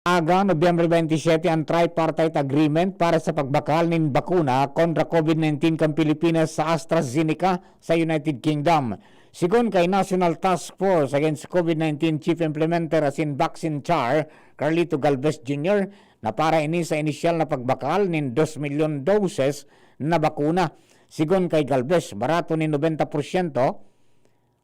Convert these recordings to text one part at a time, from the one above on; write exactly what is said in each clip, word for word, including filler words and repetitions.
Aga, Nobyembre twenty-seven, ang tripartite agreement para sa pagbakal nin bakuna kontra COVID nineteen kan Pilipinas sa AstraZeneca sa United Kingdom. Sigon kay National Task Force Against COVID nineteen Chief Implementer asin Vaccine Czar, Carlito Galvez Junior, na para ini sa inisyal na pagbakal nin dos milyon doses na bakuna. Sigon kay Galvez, barato nin nobenta porsyento,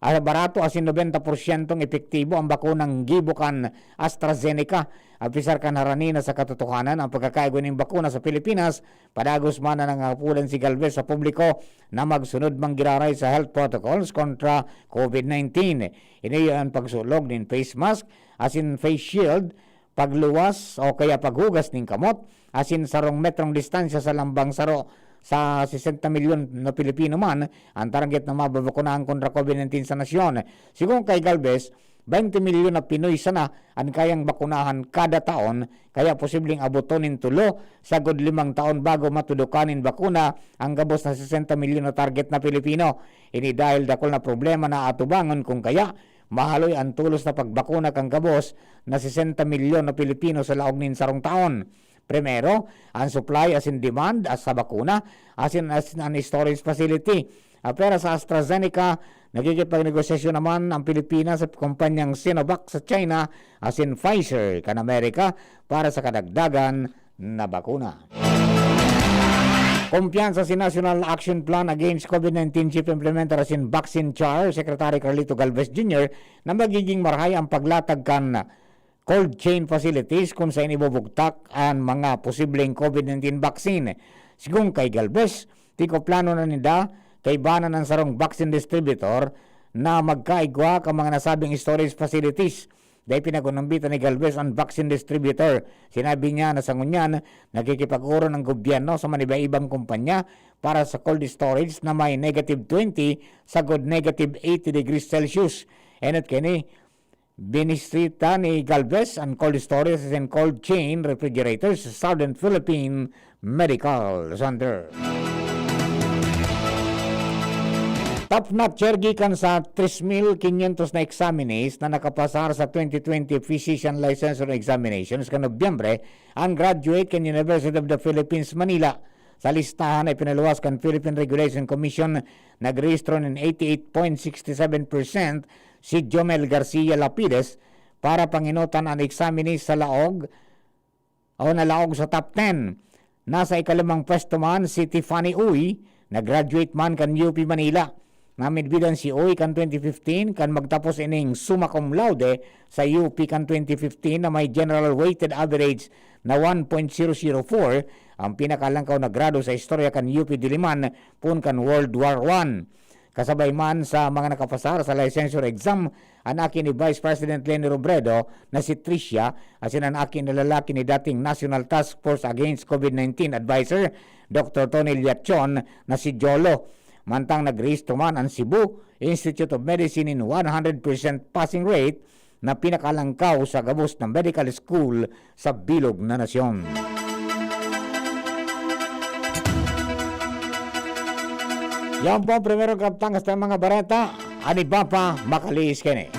ah, barato asin nobenta porsyentong epektibo ang bakunang gibo kan AstraZeneca. Apisar kan harani na sa katotohanan ang pagkakaigwa nin bakuna sa Pilipinas, padagos man na nangangapodan si Galvez sa publiko na magsunod man giraray sa health protocols kontra COVID nineteen. Ini an pagsulog nin face mask asin face shield, pagluwas o kaya paghugas nin kamot, asin sarong metrong distansya sa lambang saro. Sa sesenta milyon na Pilipino man ang target na mababakunahan kontra COVID nineteen sa nasyon. Sigon kay Galvez, baynte milyon na Pinoy sana an kayang bakunahan kada taon, kaya posibleng aboton nin tulo sagod limang taon bago matudukan nin bakuna ang gabos na sesenta milyon na target na Pilipino. Ini dahil dakul na problema na atubangon kung kaya mahaloy an tolos na pagbakuna kan gabos na sesenta milyon na Pilipino sa laog nin sarong taon. Primero, ang supply asin demand sa bakuna, asin, asin an storage facility. Ah, pera sa AstraZeneca, nakikipagnegosasyon naman ang Pilipinas sa kumpanyang Sinovac sa China, asin Pfizer kan Amerika para sa kadagdagan na bakuna. Kumpiyansa si National Action Plan Against COVID nineteen Chief Implementer asin Vaccine Czar, Secretary Carlito Galvez Junior, na magiging marahay ang paglatag kan cold chain facilities kun saen ibubugtak an mga posibleng COVID nineteen vaccine. Sigon kay Galvez, tiko plano na ninda kaibanan an sarong vaccine distributor na magkaigwa kan mga nasabing storage facilities. Dai pinag-unambitan ni Galvez an vaccine distributor. Sinabi niya na sa ngunyan, nakikipag-oron ang gobyerno sa maniba-ibang kumpanya para sa cold storage na may negative twenty sagod negative eighty degrees Celsius. Enot kini, binisita ni Galvez an cold storage and cold chain refrigerators sa Southern Philippine Medical Center. Top notcher gikan sa tres mil quinientos na examinees na nakapasar sa twenty twenty Physician Licensure Examinations kan Nobyembre ang graduate kan University of the Philippines, Manila. Sa listahan na ipinaluwas kan Philippine Regulation Commission, nagrehistro nin eighty-eight point six seven percent si Jomel Garcia Lapides para pangenotan an examinees sa laog o nalaog sa top ten. Nasa ikalimang pwesto man si Tiffany Uy, na graduate man kan U P Manila. Namidbidan si Uy kan twenty fifteen, kan magtapos ining summa cum laude sa U P kan twenty fifteen na may general weighted average na one point zero zero four, ang pinakalangkaw na grado sa istorya kan U P Diliman poon kan World War One. Kasabay man sa mga nakapasar sa licensure exam, an aki ni Vice President Leni Robredo na si Tricia, asin an aki na lalaki ni dating National Task Force Against COVID nineteen Advisor Doctor Tony Liachon na si Jolo. Mantang nagrehistro man an Cebu Institute of Medicine in one hundred percent passing rate na pinakalangkaw sa gabos na medical school sa bilog na nasyon. Yan po ang primerong kabtangas ng mga bareta. An iba pa, makalihis kini.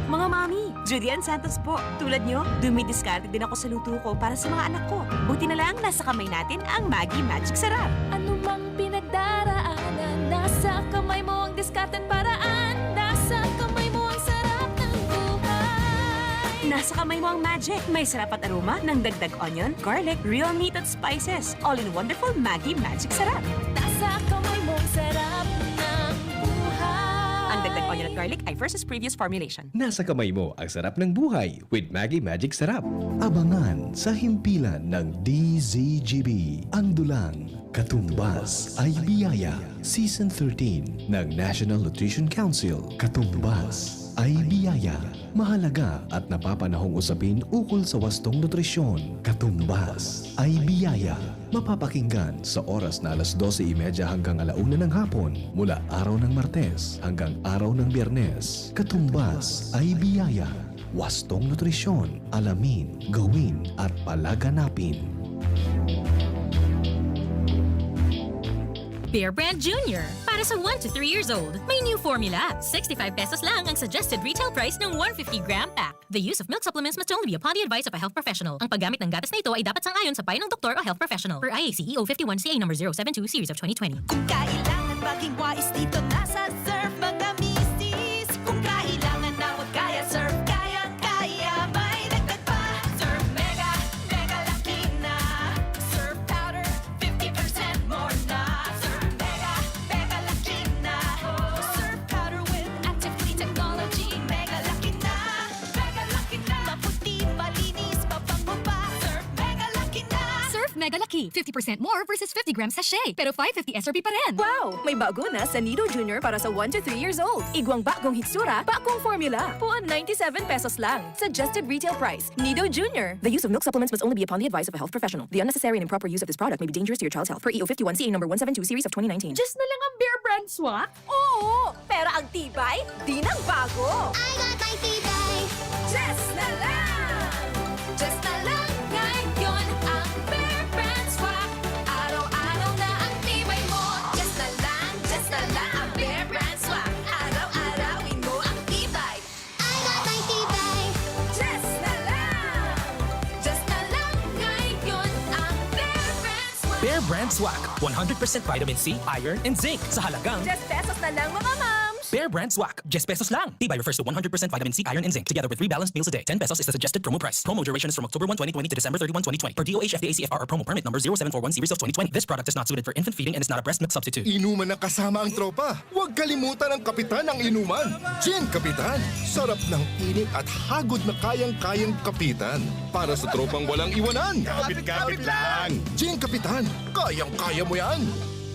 Mga mami, Julian Santos po. Tulad nyo, dumidiskarte din ako sa luto ko para sa mga anak ko. Buti na lang, nasa kamay natin ang Maggi Magic Sarap. Ano mang pinagdaraanan, nasa kamay mo ang diskarteng paraan. Nasa kamay mo ang sarap ng buhay. Nasa kamay mo ang magic. May sarap at aroma ng dagdag onion, garlic, real meat at spices. All in wonderful Maggi Magic Sarap. Nasa kamay mo ang sarap ng buhay. Ang dagdag onion at garlic ay versus previous formulation. Nasa kamay mo ang sarap ng buhay with Maggi Magic Sarap. Abangan sa himpilan ng D Z G B ang dulang Katumbas ay Biyaya, Season thirteen ng National Nutrition Council. Katumbas ay Biyaya, mahalaga at napapanahong usapin ukol sa wastong nutrisyon. Katumbas ay Biyaya, mapapakinggan sa oras na alas dose y media hanggang ala una ng hapon, mula araw ng Martes hanggang araw ng Biyernes. Katumbas ay Biyaya, wastong nutrisyon, alamin, gawin, at palaganapin. Bear Brand Junior, Para sa one to three years old, may new formula. Sixty-five pesos lang ang suggested retail price ng one fifty gram pack. The use of milk supplements must only be upon the advice of a health professional. Ang paggamit ng gatas na ito ay dapat sang-ayon sa payo ng doktor o health professional. Per I A C E O fifty-one C A number zero seven two series of twenty twenty. Kung kailangan maging wais dito na sa Surf, mga misis. Kung kailangan na magkaya, Surf, kaya, kaya. May dagdag pa. Surf Mega, Mega Laki na. Surf Powder, fifty percent more na. Surf Mega, Mega Laki na. Surf Powder with active clean technology. Mega Laki na, Mega Laki na. Maputi, malinis, mabango pa. Surf Mega Laki na. Surf Mega Laki, fifty percent more versus fifty gram sachet, pero five fifty S R P pa rin. Wow! May bago na sa Nido Junior para sa one to three years old. Igwang bagong hitsura, bagong formula. Puon ninety-seven pesos lang. Suggested retail price. Nido Junior. The use of milk supplements must only be upon the advice of a health professional. The unnecessary and improper use of this product may be dangerous to your child's health. Per E O fifty-one C A number one seven two series of twenty nineteen. Diyos na lang ang Bear Brand Swak? Oo! Pero ang tibay, di nang bago. I got my tibay. Diyos na lang! Diyos na lang ngayon ang Bear Brand Swak. Araw-araw na ang tibay mo. Diyos na lang, Diyos na lang ang Bear Brand Swak. Araw-arawin mo ang tibay. I got my tibay. Diyos na lang! Diyos na lang ngayon ang Bear Brand Swak. Bear Brand Swak, one hundred percent vitamin C, iron, and zinc sa halagang Diyes pesos na lang, mga mams! Bear Brand Swak, diyes pesos lang. Tibay refers to one hundred percent vitamin C, iron, and zinc, together with three balanced meals a day. Ten pesos is the suggested promo price. Promo duration is from October one, twenty twenty to December thirty-one, twenty twenty, per D O H F D A C F R or promo permit number zero seven four one series of twenty twenty. This product is not suited for infant feeding and is not a breast milk substitute. Inuman na kasama ang tropa. Huwag kalimutan ang kapitan ng inuman. Gin Kapitan. Sarap ng init at hagod na kayang-kayang kapitan. Para sa tropang walang iwanan. Kapit-kapit lang. Gin Kapitan. Kayang-kaya mo yan.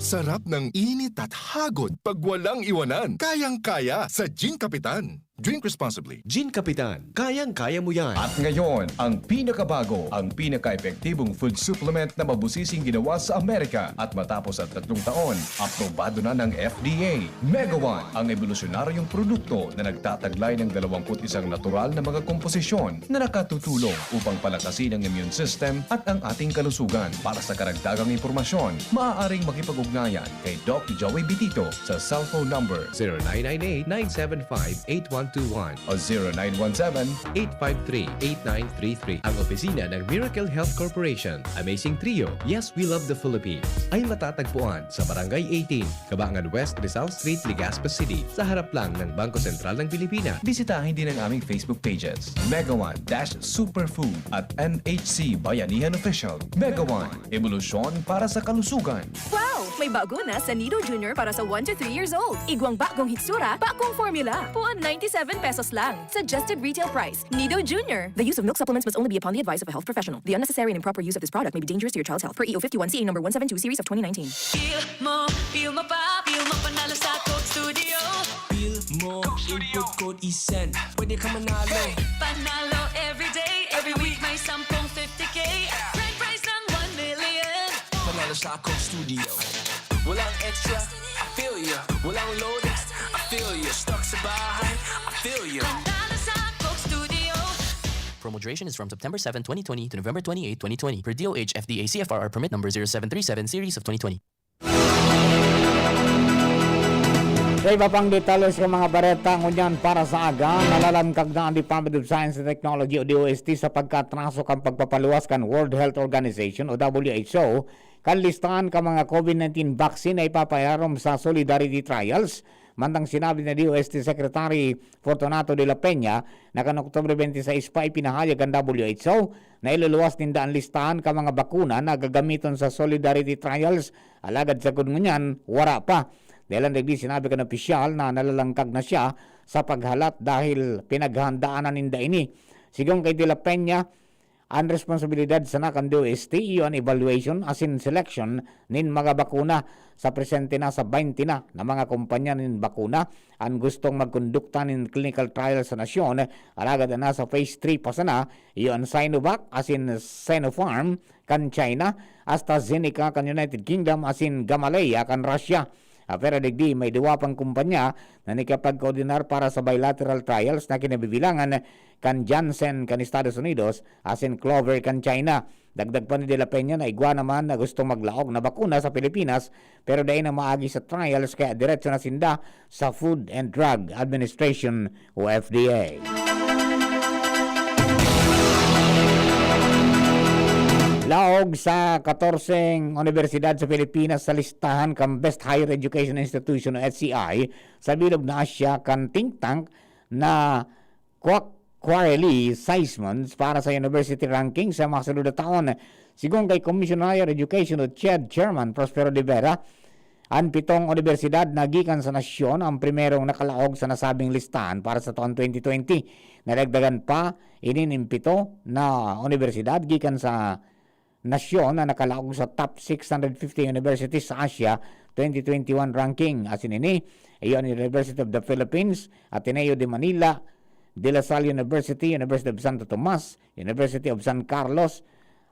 Sarap ng init at hagod pag walang iwanan. Kayang-kaya sa Gin Kapitan. Drink responsibly. Gin Kapitan, kayang-kaya mo yan. At ngayon, ang pinakabago, ang pinaka-epektibong food supplement na mabusising ginawa sa Amerika. At matapos ang tatlong taon, aprobado na ng F D A. Mega One, ang ebolusyonaryong produkto na nagtataglay ng dalawampu't isang natural na mga komposisyon na nakatutulong upang palakasin ang immune system at ang ating kalusugan. Para sa karagdagang impormasyon, maaaring makipag-ugnayan kay Doc Joey Bitito sa cellphone number zero nine nine eight, nine seven five, eight one two one o zero nine one seven, eight five three, eight nine three three. Ang opisina ng Miracle Health Corporation, Amazing Trio, Yes, We Love the Philippines, ay matatagpuan sa Barangay eighteen, Cabangan West, Rizal Street, Legazpi City, sa harap lang ng Bangko Sentral ng Pilipinas. Bisitahin din ang aming Facebook pages, Mega One dash Superfood at N H C Bayanihan Official. Mega One, ebolusyon para sa kalusugan. Wow! May bago na sa Nido Junior para sa one to three years old. Igwang bagong hitsura, bagong formula. Puon ninety-seven pesos lang. Suggested retail price. Nido Junior. The use of milk supplements must only be upon the advice of a health professional. The unnecessary and improper use of this product may be dangerous to your child's health. Per E O fifty-one C A number one seven two series of twenty nineteen. Feel mo, feel mo pa, feel mo panalo sa Coke Studio. Feel mo, input code isend. Pwede ka manalo. Hey! Panalo everyday, every week may sampung fifty K. Grand prize ng one million. Panalo sa Coke Studio. Walang extra, I feel you. Walang load, I feel you. Stuck sa bahay, I feel you. Panalo sa Coke Studio. Promo duration is from September seven, twenty twenty to November twenty-eight, twenty twenty, per D O H F D A C F R R permit number zero seven three seven series of twenty twenty. Sa iba pang detalye sa mga bareta ngunyan para sa aga, nalalangkag na ang Department of Science and Technology o D O S T sa pagkaatraso kan pagpapaluwas kan World Health Organization o W H O kan listahan kan mga COVID nineteen vaccine na ipapaiarom sa Solidarity Trials. Mantang sinabi ni D O S T Secretary Fortunato de la Peña na kan Oktubre twenty-six pa ipinahayag kan W H O na iluluwas ninda an listahan kan mga bakuna na gagamiton sa Solidarity Trials, alagad sagkod ngunyan, wara pa. Dahelan digdi, sinabi kan opisyal na nalalangkag na siya sa paghalat dahil pinaghahandaan na ninda ini. Sigon kay De La Peña, an responsibilidad sana kan D O S T iyo an evaluation asin selection nin mga bakuna. Sa presente, nasa baynte na na mga kompanya nin bakuna an gustong magkondukta nin clinical trial sa nasyon, alagad an nasa phase three pa sana, iyo an Sinovac asin Sinopharm kan China, AstraZeneca kan United Kingdom asin Gamaleya kan Russia. Apwera digdi, may duwa pang kumpanya na nakipagkoordinar para sa bilateral trials na kinabibilangan kan Janssen kan Estados Unidos asin Clover kan China. Dagdag pa ni De La Peña na igwa naman na gustong maglaog na bakuna sa Pilipinas, pero dai na maagi sa trials kaya diretso na sinda sa Food and Drug Administration o F D A. Laog sa katorseng unibersidad sa Pilipinas sa listahan kan Best Higher Education Institution o H C I sa bilog na Asya kan think tank na Quack Quarterly Sizemans para sa university ranking sa mga sunod na taon. Sigon kay Commissioner Higher Education o CHED Chairman Prospero de Vera, an pitong unibersidad na gikan sa nasyon ang primerong nakalaog sa nasabing listahan para sa taon twenty twenty. Nadagdagan pa ini nin pito na unibersidad gikan sa nasyon na nakalaog sa top six hundred fifty universities sa Asia twenty twenty-one ranking. Asin ini, iyo an University of the Philippines, Ateneo de Manila, De La Salle University, University of Santo Tomas, University of San Carlos,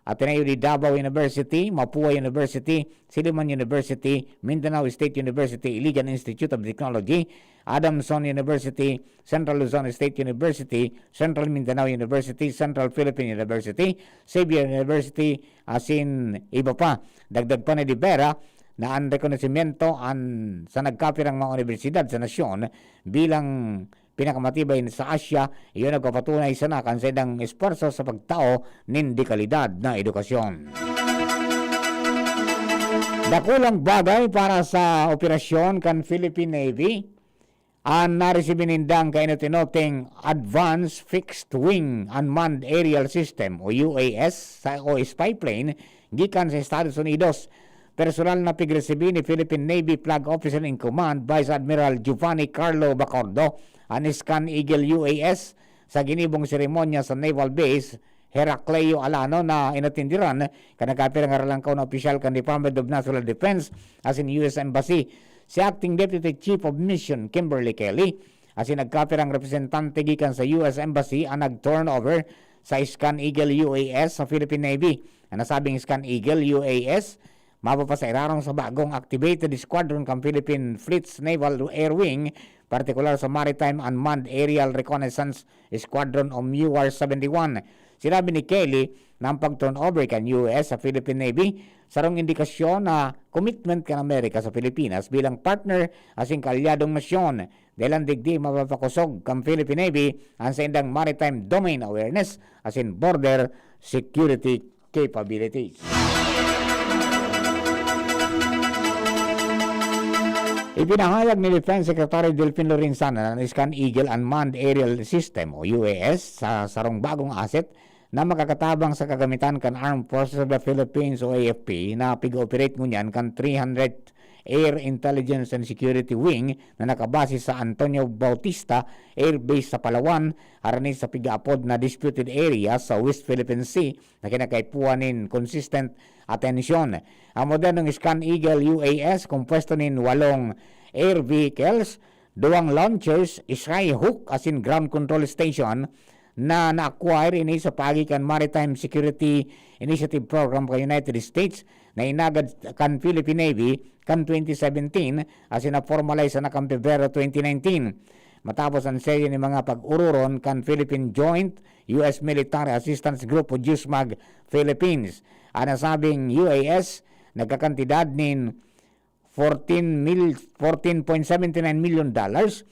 Ateneo de Davao University, Mapua University, Silliman University, Mindanao State University, Iligan Institute of Technology, Adamson University, Central Luzon State University, Central Mindanao University, Central Philippine University, Xavier University, asin iba pa. Dagdag pa ni De Vera na an rekonosimyento an, sa nagkapirang mga unibersidad sa nasyon bilang pinakamatibay sa Asia, iyo nagpapatunay sana kan saindang espuwerso sa pagtao nin dekalidad na edukasyon. Dakulang bagay para sa operasyon kan Philippine Navy an naresibi nindang kainot-inoteng Advanced Fixed Wing Unmanned Aerial System o U A S sa, o spy plane gikan sa Estados Unidos. Personal na pigresibi ni Philippine Navy Flag Officer in Command, Vice Admiral Giovanni Carlo Bacordo, an Scan Eagle U A S sa ginibong seremonya sa Naval Base Heraclio Alano na inatenderan kan nagkapirang haralangkaw na opisyal kan Department of National Defense asin U S Embassy. Si Acting Deputy Chief of Mission Kimberly Kelly asin nagkapirang representante gikan sa U S Embassy an nag-turnover sa Scan Eagle U A S sa Philippine Navy. An nasabing Scan Eagle U A S mapapasairarom sa bagong activated squadron kan Philippine Fleet's Naval Air Wing, partikular sa Maritime Unmanned Aerial Reconnaissance Squadron o MUAR seventy-one. Sinabi ni Kelly na ang pag-turnover kan U S sa Philippine Navy sarong indikasyon na commitment kan Amerika sa Pilipinas bilang partner asin kaalyadong nasyon. Dahelan digdi, mapapakosog kan Philippine Navy an saindang maritime domain awareness asin border security capabilities. Ipinahayag ni Defense Secretary Delfin Lorenzana na an Scan Eagle Unmanned Aerial System o U A S sa sarong bagong asset na makakatabang sa kagamitan kan Armed Forces of the Philippines o A F P na pig-ooperate ngunyan kan three hundred Air Intelligence and Security Wing na nakabase sa Antonio Bautista Air Base sa Palawan, harani sa pigaapod na disputed area sa West Philippine Sea na kinakaipuhan nin consistent atensyon. Ang modernong Scan Eagle U A S, kompuesto nin walong air vehicles, duwang launchers, skyhook, asin ground control station, na na-acquire ini sa paagi kan Maritime Security Initiative Program kan United States na inagad kan Philippine Navy kan twenty seventeen asin na-formalize na kan Pebrero twenty nineteen. Matapos an serye nin mga pag-ururon kan Philippine Joint U S Military Assistance Group o JUSMAG Philippines, an nasabing U A S nagkakantidad nin fourteen mil, fourteen point seventy nine million dollars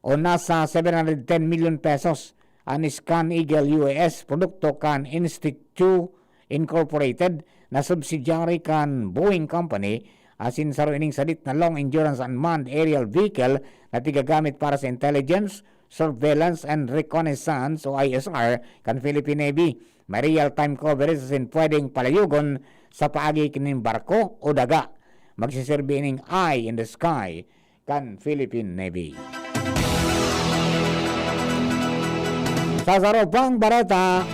o nasa seven hundred ten million pesos. An Scan Eagle U A S, produkto kan Insticu Incorporated na subsidiary kan Boeing Company, asin saro ining sadit na long endurance unmanned aerial vehicle na pigagamit para sa intelligence, surveillance and reconnaissance o I S R kan Philippine Navy. May real-time coverage asin pwedeng palayogon sa paagi nin barko o daga. Magsiserbi ining eye in the sky kan Philippine Navy. Sa saro pang bareta,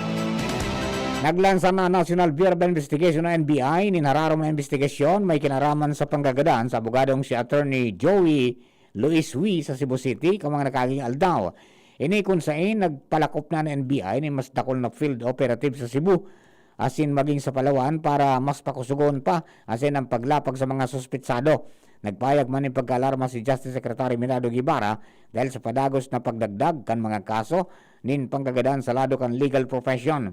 naglansa na ang National Bureau of Investigation o N B I nin hararom na imbestigasyon may kinaraman sa panggagadan sa abogadong si Attorney Joey Luis Wi sa Cebu City kan mga nakaaging aldaw. Ini kun sain nagpalakop na an N B I nin mas dakul na field operative sa Cebu asin magin sa Palawan para mas pakusugon pa asin ang paglapag sa mga suspetsado. Nagpahayag man nin pagkaalarma si Justice Secretary Menardo Guevara dahil sa padagos na pagdagdag kan mga kaso nin pangkagadan sa lado kan legal profession.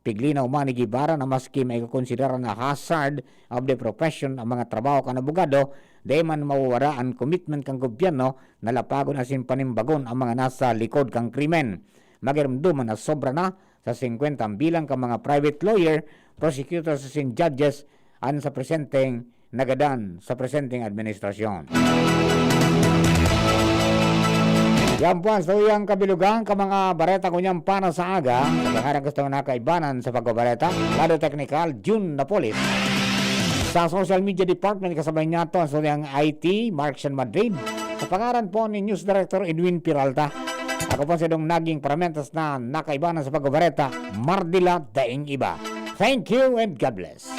Piglinaw man ni Guevara na maski maikokonsidera na hazard of the profession ang mga trabaho kan abogado, dai man mawawara an komitment kan gobyerno na lapagon asin panimbagon ang mga nasa likod kan krimen. Magiromdoman na sobra na sa singkwenta ang bilang kan mga private lawyer, prosecutors asin judges an sa presenteng nagadan sa presenteng administrasyon. Yan po ang sauyang kabilugan ka mga bareta ngunyan pana sa aga. Sa pangarang gusto na kaibanan sa pagbabareta, Lado Teknikal, June Napoles. Sa social media department, kasabay niya to ang sauyang I T, Mark Sean Madrid. Sa pangaran po ni News Director Edwin Peralta. Ako po sa idong naging paramentas na nakaibanan sa pagbabareta, Mardila Daing Iba. Thank you and God bless.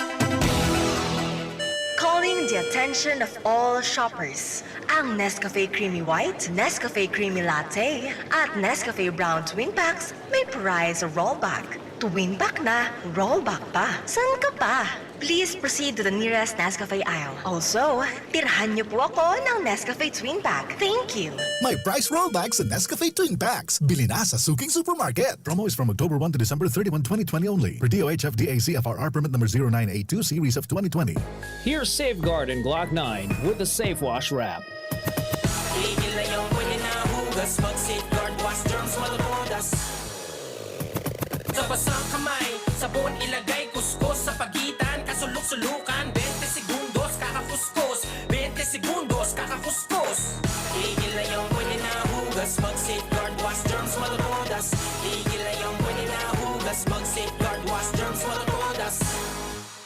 Calling the attention of all shoppers. Ang Nescafe Creamy White, Nescafe Creamy Latte, at Nescafe Brown Twin Packs may prize rollback. Twin pack na, rollback pa. San ka pa? Please proceed to the nearest Nescafe aisle. Also, tirhan niyo po ako ng Nescafe Twin Pack. Thank you! May price rollback sa Nescafe Twin Packs. Bili na sa suking supermarket. Promo is from October one to December thirty-one, twenty twenty only. Per D O H F D A C F R R permit number zero nine eight two series of twenty twenty. Here's Safeguard and Glock nine with the Safe Wash Wrap. Tigil na yung pwede na hugas. Mag-Safeguard, wash germs, matutudas. Sa basang kamay, sabon ilagay, kuskus sa pagitan, kasulok-sulukan, twenty segundos, kakakuskus, twenty segundos, kakakuskus. Tigil na yung pwede na hugas. Mag-Safeguard, wash germs, matutudas. Tigil na yung pwede na hugas. Mag-Safeguard, wash germs, matutudas.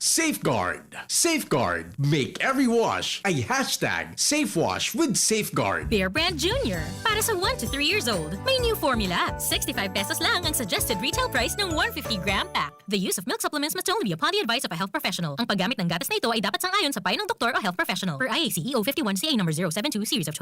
Safeguard. Safeguard. Make every wash a hashtag safe wash with Safeguard. Bear Brand Junior. Para sa one to three years old, may new formula. Sixty-five pesos lang ang suggested retail price ng one fifty gram pack. The use of milk supplements must only be upon the advice of a health professional. Ang paggamit ng gatas na ito ay dapat sang-ayon sa payo ng doktor o health professional. Per I A C E O fifty-one C A number zero seven two series of twenty